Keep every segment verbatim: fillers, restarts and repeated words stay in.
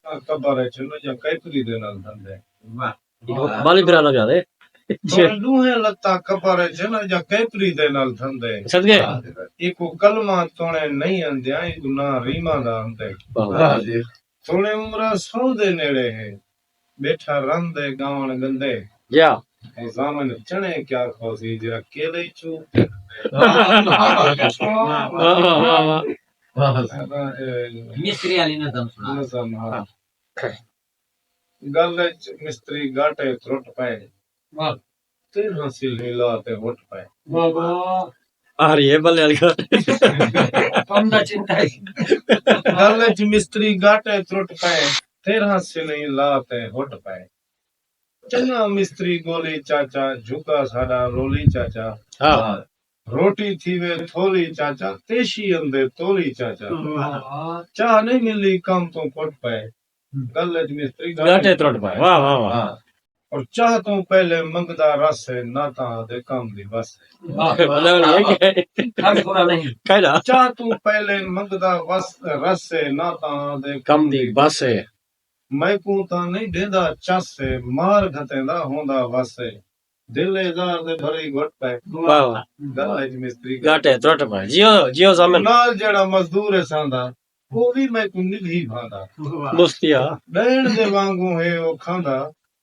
لتاں قبر اچ ہن یا کیپری دے نال دھندے۔ واہ۔ بالی پھرانا پیا دے۔ تھوڑے ݙوہیں لتاں قبر اچ ہن یا کیپری دے نال دھندے۔ صدقے۔ ایکوں کلمہ توڑے نہیں آندیاں، ایکوں ناں ریماں دا آندے۔ واہ۔ واہ جی۔ تھوڑے عمرہ سو دے نیڑے ہے، ٻیٹھا رن دے ڳاوݨ ڳندے۔ یا۔ او زامن چݨے کیا کھوسی جیڑھا کیلے چو۔ واہ، واہ، واہ، واہ۔ واہ۔ اے مستری والی نظم سݨا۔ نظم، ہاں۔ ڳل اچ مستری ڳاٹے ترٹ پئے۔ واہ۔ تیرھاں سلھیں لا تے ہٹ پئے۔ واہ واہ۔ آ رہی ہے بلے والی ڳل۔ کم دا چنتا ہے۔ ڳل اچ مستری ڳاٹے ترٹ پئے، تیرھاں سلھیں لا تے ہٹ پئے۔ چنڳا مستری ڳولی چاچا، جھڳا ساݙا رولی چاچا۔ ہاں۔ روٹی تھیوے تھولی چاچا، تیشی اندے تولی چاچا۔ واہ۔ چاہ نہیں ملی کم توں پٹ پئے۔ ڳل اچ مستری ڳاٹے ترٹ پئے۔ واہ، واہ، واہ۔ ہاں۔ اور چاہ توں پہلے منگدا رس ہے، نہ تاں آہدے کم دی بس ہے۔ واہ۔ مطلب یہ کہ کم پورا نہیں۔ کہڑا؟ چاہ توں پہلے منگدا وس، رس ہے، نہ تاں آہدے کم دی بس ہے۔ میکوں تاں نہیں ݙیندا چس ہے، مار گھتیندا ہوندا وس ہے۔ دل اظہار دے بھری گھٹ پئے۔ واہ، واہ۔ ڳل اچ مستری ڳاٹے ترٹ پئے۔ جیو، جیو زامن۔ نال جیڑھا مزدور ہے ساندا، او وی میکوں نگھی بھاندا۔ مستیا۔ ݙیݨ دے وانگوں ہے او کھاندا،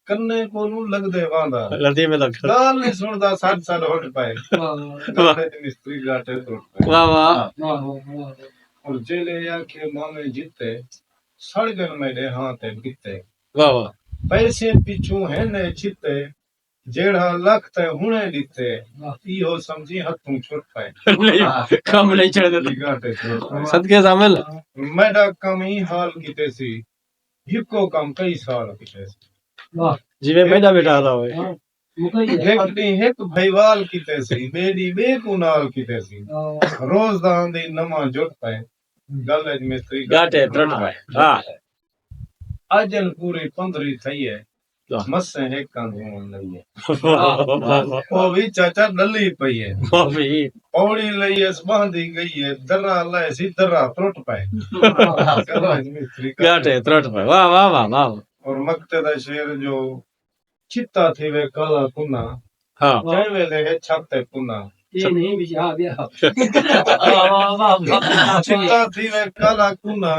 کنے کولوں لڳدے واندا۔ لدی میں لگ۔ ڳالھ نہیں سݨدا، سݙ سݙ ہٹ پئے۔ واہ۔ ڳل اچ مستری ڳاٹے ترٹ پئے۔ واہ، واہ۔ واہ، واہ، واہ۔ اور جیلے آکھے ماویں جتے، سڑ ڳن میݙے ہاں تے بھتے۔ واہ، واہ۔ پیسے پچھوں ہن اے چھتے، جیڑھا لکھ تے ہݨے ݙتے، واہ۔ ایہو سمجھی ہتھوں چھٹ پئے۔ نہیں، کم نہیں چھڑدے۔ ڳاٹے ترٹ پئے۔ صدقے زامن۔ میݙا کم ایں حال کیتے سی، ہکو کم کئی سال کیتے سی۔ واہ۔ جیویں میݙا بیٹا آہدا ہوئے۔ ہاں۔ ہک ݙینہہ ہک بھائیوال کیتے سی، ٻئے ݙینہہ ٻئے کوں نال کیتے سی۔ ہاں۔ روز دا آندی نواں جٹ پئے، ڳل اچ مستری ڳاٹے ترٹ پئے۔ ہاں۔ اڄ ان پوری پندری تھئی ہے، واہ۔ مسیں ہک کندھ ہون لئی ہے۔ واہ، واہ، واہ۔ او وی چاچا ݙلی پئی ہے۔ واہ وی۔ پوڑی لئی اس ٻہندی ڳئی ہے، درا لائے سی، درا ترٹ پئے۔ ڳل اچ مستری ڳاٹے ترٹ پئے۔ واہ، واہ، واہ، واہ۔ اور مقطع دا شعر جو چٹا تھیوے کالا کنا، ہاں۔ جئیں ویلے ہے چھت تے پنا۔ یہ نہیں بھی آ گیا۔ واہ، واہ، واہ، واہ۔ چٹا تھیوے کالا کنا،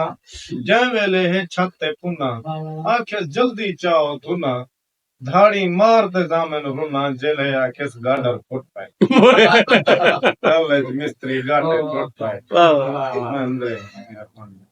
جئیں ویلے ہے چھت تے پنا۔ واہ، واہ۔ آکھیس جلدی چاؤ دھنا، دھاڑی مار تے زامن رنا، جیلے آکھیس گاڈر پھٹ پئے۔ ڳل اچ مستری ڳاٹے ترٹ پئے۔ واہ، واہ۔